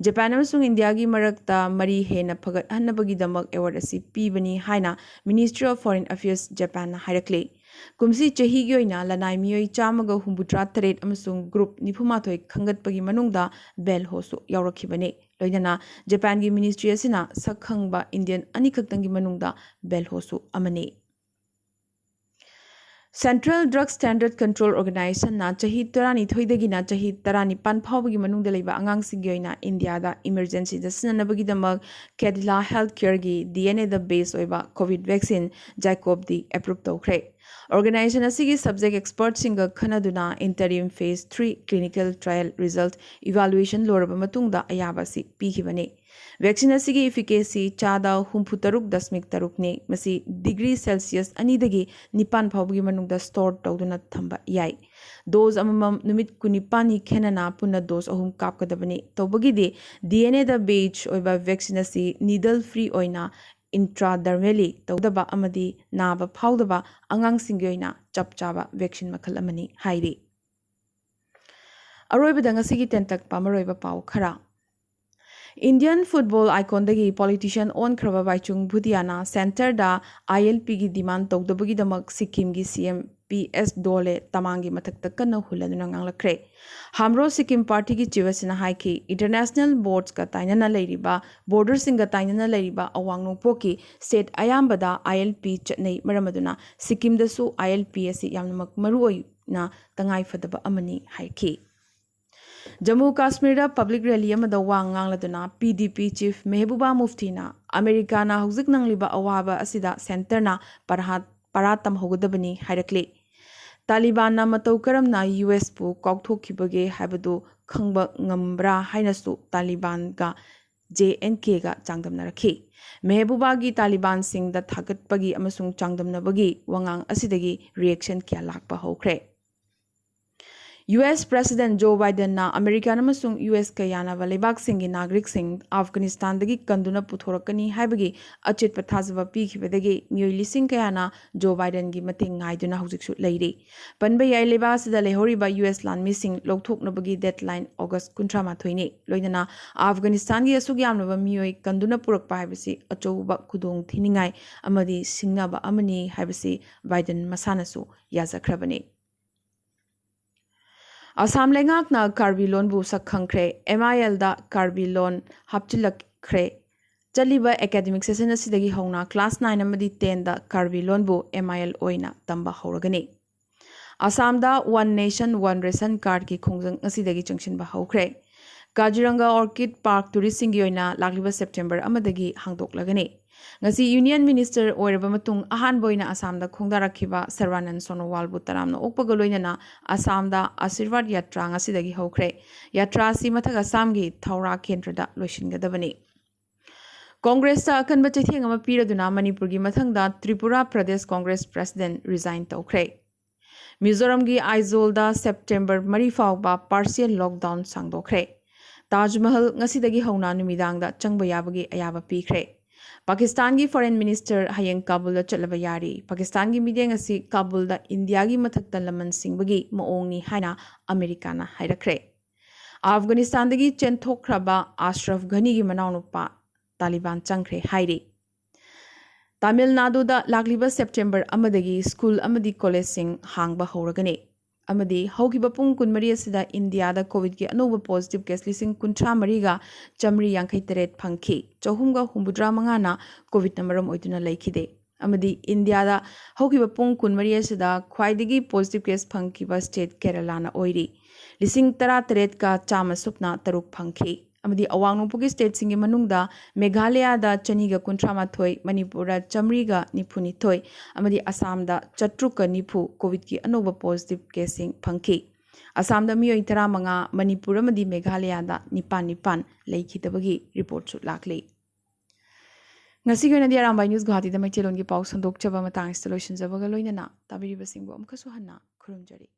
ꯖꯄꯥꯟ ꯑꯃꯁꯨꯡ ꯏꯟꯗꯤꯌꯥꯒꯤ ꯃꯔꯛꯇ ꯃꯔꯤ ꯍꯦꯟꯅ ꯐꯒꯠꯍꯟꯅꯕꯒꯤꯗꯃꯛ award ꯑꯁꯤ ꯄꯤꯕꯅꯤ ꯍꯥꯏꯅ Ministry of Foreign Affairs ꯖꯄꯥꯟꯅ ꯍꯥꯏꯔꯛꯂꯤ꯫ ꯀꯨꯝꯁꯤ ꯆꯍꯤꯒꯤ ꯑꯣꯏꯅ ꯂꯅꯥꯏ ꯃꯤꯑꯣꯏ ꯆꯥꯝꯃꯒ ꯍꯨꯝꯐꯨꯇꯔꯥ ꯇꯔꯦꯠ ꯑꯃꯁꯨꯡ group ꯅꯤꯐꯨꯃꯥꯊꯣꯏ ꯈꯟꯒꯠꯄꯒꯤ ꯃꯅꯨꯡꯗ ꯕꯦꯜꯍꯣꯁꯨ ꯌꯥꯎꯔꯛꯈꯤꯕꯅꯤ꯫ ꯂꯣꯏꯅꯅ ꯖꯄꯥꯟꯒꯤ ministry ꯑꯁꯤꯅ ꯁꯛꯈꯪꯕ Indian ꯑꯅꯤꯈꯛꯇꯪꯒꯤ ꯃꯅꯨꯡꯗ ꯕꯦꯜꯍꯣꯁꯨ ꯑꯃꯅꯤ꯫ Central Drug Standard Control Organizationꯅ ꯆꯍꯤ ꯇꯔꯥꯅꯤꯊꯣꯏꯗꯒꯤꯅ ꯆꯍꯤ ꯇꯔꯥꯅꯤꯄꯥꯟ ꯐꯥꯎꯕꯒꯤ ꯃꯅꯨꯡꯗ ꯂꯩꯕ ꯑꯉꯥꯡꯁꯤꯡꯒꯤ ꯑꯣꯏꯅ ꯏꯟꯗꯤꯌꯥꯗ emergencyꯗ ꯁꯤꯖꯤꯟꯅꯅꯕꯒꯤꯗꯃꯛ Cadila Healthcareꯒꯤ DNAꯗ base ꯑꯣꯏꯕ COVID vaccine ZyCoV-D approve ꯇꯧꯈ꯭ꯔꯦ꯫ Organization ꯑꯁꯤꯒꯤ subject expertꯁꯤꯡꯒ ꯈꯟꯅꯗꯨꯅ interim phase three clinical trial result evaluation ꯂꯣꯏꯔꯕ ꯃꯇꯨꯡꯗ ꯑꯌꯥꯕ ꯑꯁꯤ ꯄꯤꯈꯤꯕꯅꯤ꯫ Vaccine ꯑꯁꯤꯒꯤ efficacy ꯆꯥꯗ ꯍꯨꯝꯐꯨꯇꯔꯨꯛ ꯗꯁꯃꯤꯛ ꯇꯔꯨꯛꯅꯤ꯫ ꯃꯁꯤ degree Celsius ꯑꯅꯤꯗꯒꯤ ꯅꯤꯄꯥꯟ ꯐꯥꯎꯕꯒꯤ ꯃꯅꯨꯡꯗ store ꯇꯧꯗꯨꯅ ꯊꯝꯕ ꯌꯥꯏ꯫ Dose ꯑꯃꯃꯝ ꯅꯨꯃꯤꯠ ꯀꯨꯟꯅꯤꯄꯥꯟꯅꯤ ꯈꯦꯟꯅꯅ ꯄꯨꯟꯅ dose ꯑꯍꯨꯝ ꯀꯥꯞꯀꯗꯕꯅꯤ꯫ ꯇꯧꯕꯒꯤꯗꯤ DNAꯗ base ꯑꯣꯏꯕ vaccine ꯑꯁꯤ needle free ꯑꯣꯏꯅ intradermally ꯇꯧꯗꯕ ꯑꯃꯗꯤ ꯅꯥꯕ ꯐꯥꯎꯗꯕ ꯑꯉꯥꯡꯁꯤꯡꯒꯤ ꯑꯣꯏꯅ ꯆꯞ ꯆꯥꯕ vaccine ꯃꯈꯜ ꯑꯃꯅꯤ ꯍꯥꯏꯔꯤ꯫ ꯑꯔꯣꯏꯕꯗ ꯉꯁꯤꯒꯤ ꯇꯦꯟꯇꯛꯄ ꯃꯔꯨꯑꯣꯏꯕ ꯄꯥꯎ ꯈꯔ꯫ Indian football iconꯗꯒꯤ politician ꯑꯣꯟꯈ꯭ꯔꯕ ꯕꯥꯏꯆꯨꯡ ꯚꯨꯇꯤꯌꯥꯅ centreꯗ ILPꯒꯤ demand ꯇꯧꯗꯕꯒꯤꯗꯃꯛ ꯁꯤꯛꯀꯤꯝꯒꯤ CM PS ꯗꯣꯂꯦ ꯇꯃꯥꯡꯒꯤ ꯃꯊꯛꯇ ꯀꯟꯅ ꯍꯨꯜꯂꯗꯨꯅ ꯉꯥꯡꯂꯛꯈ꯭ꯔꯦ꯫ ꯍꯥꯝꯔꯣ ꯁꯤꯛꯀꯤꯝ ꯄꯥꯔꯇꯤꯒꯤ ꯆꯤꯐ ꯑꯁꯤꯅ ꯍꯥꯏꯈꯤ, international boardsꯀ ꯇꯥꯏꯅꯅ ꯂꯩꯔꯤꯕ, borderꯁꯤꯡꯒ ꯇꯥꯏꯅꯅ ꯂꯩꯔꯤꯕ ꯑꯋꯥꯡ ꯅꯣꯡꯄꯣꯛꯀꯤ state ꯑꯌꯥꯝꯕꯗ ILP ꯆꯠꯅꯩ꯫ ꯃꯔꯝ ꯑꯗꯨꯅ ꯁꯤꯛꯀꯤꯝꯗꯁꯨ ILP ꯑꯁꯤ ꯌꯥꯝꯅꯃꯛ ꯃꯔꯨꯑꯣꯏꯅ ꯇꯉꯥꯏꯐꯗꯕ ꯑꯃꯅꯤ ꯍꯥꯏꯈꯤ꯫ ꯖꯝꯃꯨ ꯀꯥꯁꯃꯤꯔꯗ public rally ꯑꯃꯗ ꯋꯥ ꯉꯥꯡꯂꯗꯨꯅ PDP chief ꯃꯦꯍꯕꯨꯕꯥ ꯃꯨꯐꯇꯤꯅ ꯑꯃꯦꯔꯤꯀꯥꯅ ꯍꯧꯖꯤꯛ ꯅꯪꯂꯤꯕ ꯑꯋꯥꯕ ꯑꯁꯤꯗ centreꯅ ꯄꯔꯥ, ꯄꯔꯥ ꯇꯝꯍꯧꯒꯗꯕꯅꯤ ꯍꯥꯏꯔꯛꯂꯤ꯫ ꯇꯥꯂꯤꯕꯥꯟꯅ ꯃꯇꯧ ꯀꯔꯝꯅ USꯄꯨ ꯀꯥꯎꯊꯣꯛꯈꯤꯕꯒꯦ ꯍꯥꯏꯕꯗꯨ ꯈꯪꯕ ꯉꯝꯕ꯭ꯔꯥ ꯍꯥꯏꯅꯁꯨ ꯇꯥꯂꯤꯕꯥꯟꯒ JNKꯒ ꯆꯥꯡꯗꯝꯅꯔꯛꯈꯤ꯫ ꯃꯦꯍꯕꯨꯕꯥꯒꯤ ꯇꯥꯂꯤꯕꯥꯟꯁꯤꯡꯗ ꯊꯥꯒꯠꯄꯒꯤ ꯑꯃꯁꯨꯡ ꯆꯥꯡꯗꯝꯅꯕꯒꯤ ꯋꯥꯉꯥꯡ ꯑꯁꯤꯗꯒꯤ reaction ꯀꯌꯥ ꯂꯥꯛꯄ ꯍꯧꯈ꯭ꯔꯦ꯫ US President Joe Bidenꯅ ꯑꯃꯦꯔꯤꯀꯥꯟ ꯑꯃꯁꯨꯡ USꯀ ꯌꯥꯅꯕ ꯂꯩꯕꯥꯛꯁꯤꯡꯒꯤ ꯅꯥꯒꯔꯤꯛꯁꯤꯡ ꯑꯐꯒꯥꯅꯤꯁꯇꯥꯟꯗꯒꯤ ꯀꯟꯗꯨꯅ ꯄꯨꯊꯣꯔꯛꯀꯅꯤ ꯍꯥꯏꯕꯒꯤ ꯑꯆꯦꯠꯄ ꯊꯥꯖꯕ ꯄꯤꯈꯤꯕꯗꯒꯤ ꯃꯤꯑꯣꯏ ꯂꯤꯁꯤꯡ ꯀꯌꯥꯅ ꯖꯣ ꯕꯥꯏꯗꯟꯒꯤ ꯃꯇꯦꯡ ꯉꯥꯏꯗꯨꯅ ꯍꯧꯖꯤꯛꯁꯨ ꯂꯩꯔꯤ꯫ ꯄꯟꯕ ꯌꯥꯏ, ꯂꯩꯕꯥꯛ ꯑꯁꯤꯗ ꯂꯩꯍꯧꯔꯤꯕ US ꯂꯥꯟꯃꯤꯁꯤꯡ ꯂꯧꯊꯣꯛꯅꯕꯒꯤ deadline August ꯀꯨꯟꯊ꯭ꯔꯥ ꯃꯥꯊꯣꯏꯅꯤ꯫ ꯂꯣꯏꯅꯅ ꯑꯐꯒꯥꯅꯤꯁꯇꯥꯟꯒꯤ ꯑꯁꯨꯛ ꯌꯥꯝꯂꯕ ꯃꯤꯑꯣꯏ ꯀꯟꯗꯨꯅ ꯄꯨꯔꯛꯄ ꯍꯥꯏꯕꯁꯤ ꯑꯆꯧꯕ ꯈꯨꯗꯣꯡ ꯊꯤꯅꯤꯡꯉꯥꯏ ꯑꯃꯗꯤ ꯁꯤꯡꯅꯕ ꯑꯃꯅꯤ ꯍꯥꯏꯕꯁꯤ ꯕꯥꯏꯗꯟ ꯃꯁꯥꯅꯁꯨ ꯌꯥꯖꯈ꯭ꯔꯕꯅꯤ꯫ ꯑꯁꯥꯝ ꯂꯩꯉꯥꯛꯅ ꯀꯥꯔꯕꯤ ꯂꯣꯟꯕꯨ ꯁꯛ ꯈꯪꯈ꯭ꯔꯦ꯫ MILꯗ ꯀꯥꯔꯕꯤ ꯂꯣꯟ ꯍꯥꯞꯆꯤꯜꯂꯛꯈ꯭ꯔꯦ꯫ ꯆꯠꯂꯤꯕ academic session ꯑꯁꯤꯗꯒꯤ ꯍꯧꯅ class nine ꯑꯃꯗꯤ tenꯗ ꯀꯥꯔꯕꯤ ꯂꯣꯟꯕꯨ MIL ꯑꯣꯏꯅ ꯇꯝꯕ ꯍꯧꯔꯒꯅꯤ꯫ ꯑꯁꯥꯝꯗ One Nation One Ration Cardꯀꯤ ꯈꯣꯡꯖꯪ ꯉꯁꯤꯗꯒꯤ ꯆꯪꯁꯤꯟꯕ ꯍꯧꯈ꯭ꯔꯦ꯫ ꯀꯥꯖꯤꯔꯪꯒ Orchid Park touristꯁꯤꯡꯒꯤ ꯑꯣꯏꯅ ꯂꯥꯛꯂꯤꯕ September ꯑꯃꯗꯒꯤ ꯍꯥꯡꯗꯣꯛꯂꯒꯅꯤ꯫ ꯉꯁꯤ Union Minister ꯑꯣꯏꯔꯕ ꯃꯇꯨꯡ ꯑꯍꯥꯟꯕ ꯑꯣꯏꯅ ꯑꯁꯥꯝꯗ ꯈꯣꯡꯗꯥꯔꯛꯈꯤꯕ ꯁꯔꯕꯥꯅꯟ ꯁꯣꯅꯣꯋꯥꯜꯕꯨ ꯇꯔꯥꯝꯅ ꯑꯣꯛꯄꯒ ꯂꯣꯏꯅꯅ ꯑꯁꯥꯝꯗ ꯑꯥꯁꯤꯔꯕꯥꯗ ꯌꯥꯇ꯭ꯔꯥ ꯉꯁꯤꯗꯒꯤ ꯍꯧꯈ꯭ꯔꯦ꯫ ꯌꯥꯇ꯭ꯔꯥ ꯑꯁꯤ ꯃꯊꯛ ꯑꯁꯥꯝꯒꯤ ꯊꯧꯔꯥ ꯀꯦꯟꯗ꯭ꯔꯗ ꯂꯣꯏꯁꯤꯟꯒꯗꯕꯅꯤ꯫ ꯀꯣꯡꯒ꯭ꯔꯦꯁꯇ ꯑꯀꯟꯕ ꯆꯩꯊꯦꯡ ꯑꯃ ꯄꯤꯔꯗꯨꯅ ꯃꯅꯤꯄꯨꯔꯒꯤ ꯃꯊꯪꯗ ꯇ꯭ꯔꯤꯄꯨꯔꯥ ꯄ꯭ꯔꯗꯦꯁ ꯀꯣꯡꯒ꯭ꯔꯦꯁ president resign ꯇꯧꯈ꯭ꯔꯦ꯫ ꯃꯤꯖꯣꯔꯥꯝꯒꯤ ꯑꯥꯏꯖꯣꯜꯗ September ꯃꯔꯤ ꯐꯥꯎꯕ partial lockdown ꯁꯥꯡꯗꯣꯛꯈ꯭ꯔꯦ꯫ ꯇꯥꯖ ꯃꯍꯜ ꯉꯁꯤꯗꯒꯤ ꯍꯧꯅ ꯅꯨꯃꯤꯗꯥꯡꯗ ꯆꯪꯕ ꯌꯥꯕꯒꯤ ꯑꯌꯥꯕ ꯄꯤꯈ꯭ꯔꯦ꯫ ꯄꯥꯀꯤꯁꯇꯥꯟꯒꯤ ꯐꯣꯔꯦꯟ ꯃꯤꯅꯤꯁꯇꯔ ꯍꯌꯦꯡ ꯀꯥꯕꯨꯜꯗ ꯆꯠꯂꯕ ꯌꯥꯔꯤ꯫ ꯄꯥꯀꯤꯁꯇꯥꯟꯒꯤ ꯃꯤꯠꯌꯦꯡ ꯑꯁꯤ ꯀꯥꯕꯨꯜꯗ ꯏꯟꯗꯤꯌꯥꯒꯤ ꯃꯊꯛꯇ ꯂꯃꯟ ꯁꯤꯡꯕꯒꯤ ꯃꯑꯣꯡꯅꯤ ꯍꯥꯏꯅ ꯑꯃꯦꯔꯤꯀꯥꯅ ꯍꯥꯏꯔꯛꯈ꯭ꯔꯦ꯫ ꯑꯐꯒꯥꯅꯤꯁꯇꯥꯟꯗꯒꯤ ꯆꯦꯟꯊꯣꯛꯈ꯭ꯔꯕ ꯑꯁ꯭ꯔꯐ ꯘꯅꯤꯒꯤ ꯃꯅꯥꯎꯅꯨꯄꯥ ꯇꯥꯂꯤꯕꯥꯟ ꯆꯪꯈ꯭ꯔꯦ ꯍꯥꯏꯔꯤ꯫ ꯇꯥꯃꯤꯜ ꯅꯥꯗꯨꯗ ꯂꯥꯛꯂꯤꯕ ꯁꯦꯞꯇꯦꯝꯕꯔ ꯑꯃꯗꯒꯤ ꯁ꯭ꯀꯨꯜ ꯑꯃꯗꯤ ꯀꯣꯂꯦꯖꯁꯤꯡ ꯍꯥꯡꯕ ꯍꯧꯔꯒꯅꯤ꯫ ꯑꯃꯗꯤ ꯍꯧꯈꯤꯕ ꯄꯨꯡ ꯀꯨꯟꯃꯔꯤ ꯑꯁꯤꯗ ꯏꯟꯗꯤꯌꯥꯗ ꯀꯣꯚꯤꯗꯀꯤ ꯑꯅꯧꯕ ꯄꯣꯖꯤꯇꯤꯚ ꯀꯦꯁ ꯂꯤꯁꯤꯡ ꯀꯨꯟꯊ꯭ꯔꯥ ꯃꯔꯤꯒ ꯆꯥꯃꯔꯤ ꯌꯥꯡꯈꯩ ꯇꯔꯦꯠ ꯐꯪꯈꯤ꯫ ꯆꯍꯨꯝꯒ ꯍꯨꯝꯐꯨꯇꯔꯥ ꯃꯉꯥꯅ ꯀꯣꯚꯤꯗꯅ ꯃꯔꯝ ꯑꯣꯏꯗꯨꯅ ꯂꯩꯈꯤꯗꯦ꯫ ꯑꯃꯗꯤ ꯏꯟꯗꯤꯌꯥꯗ ꯍꯧꯈꯤꯕ ꯄꯨꯡ ꯀꯨꯟꯃꯔꯤ ꯑꯁꯤꯗ ꯈ꯭ꯋꯥꯏꯗꯒꯤ ꯄꯣꯖꯤꯇꯤꯚ ꯀꯦꯁ ꯐꯪꯈꯤꯕ ꯁ꯭ꯇꯦꯠ ꯀꯦꯔꯂꯥꯅ ꯑꯣꯏꯔꯤ꯫ ꯂꯤꯁꯤꯡ ꯇꯔꯥꯇꯔꯦꯠꯀ ꯆꯥꯝꯃ ꯁꯨꯞꯅ ꯇꯔꯨꯛ ꯐꯪꯈꯤ꯫ ꯑꯃꯗꯤ ꯑꯋꯥꯡ ꯅꯣꯡꯄꯣꯛꯀꯤ ꯁ꯭ꯇꯦꯠꯁꯤꯡꯒꯤ ꯃꯅꯨꯡꯗ ꯃꯦꯘꯥꯂꯌꯥꯗ ꯆꯅꯤꯒ ꯀꯨꯟꯊ꯭ꯔꯥ ꯃꯥꯊꯣꯏ, ꯃꯅꯤꯄꯨꯔꯗ ꯆꯥꯃꯔꯤꯒ ꯅꯤꯐꯨ ꯅꯤꯊꯣꯏ ꯑꯃꯗꯤ ꯑꯁꯥꯝꯗ ꯆꯥꯇ꯭ꯔꯨꯛꯀ ꯅꯤꯐꯨ ꯀꯣꯚꯤꯗꯀꯤ ꯑꯅꯧꯕ ꯄꯣꯖꯤꯇꯤꯚ ꯀꯦꯁꯁꯤꯡ ꯐꯪꯈꯤ꯫ ꯑꯁꯥꯝꯗ ꯃꯤꯑꯣꯏ ꯇꯔꯥꯃꯉꯥ, ꯃꯅꯤꯄꯨꯔ ꯑꯃꯗꯤ ꯃꯦꯘꯥꯂꯌꯥꯗ ꯅꯤꯄꯥꯟ ꯅꯤꯄꯥꯟ ꯂꯩꯈꯤꯗꯕꯒꯤ ꯔꯤꯄꯣꯔꯠꯁꯨ ꯂꯥꯛꯂꯤ꯫ ꯉꯁꯤꯒꯤ ꯑꯣꯏꯅꯗꯤ ꯑꯔꯥꯝꯕꯥꯏ ꯅ꯭ꯌꯨꯁ ꯒꯨꯋꯥꯍꯥꯇꯤꯗ ꯃꯩꯇꯩꯂꯣꯟꯒꯤ ꯄꯥꯎ ꯁꯟꯗꯣꯛꯆꯕ ꯃꯇꯥꯡ ꯑꯁꯤꯗ ꯂꯣꯏꯁꯤꯟꯖꯕꯒ ꯂꯣꯏꯅꯅ ꯇꯥꯕꯤꯔꯤꯕꯁꯤꯡꯕꯨ ꯑꯃꯨꯛꯀꯁꯨ ꯍꯟꯅ ꯈꯨꯔꯨꯝꯖꯔꯤ꯫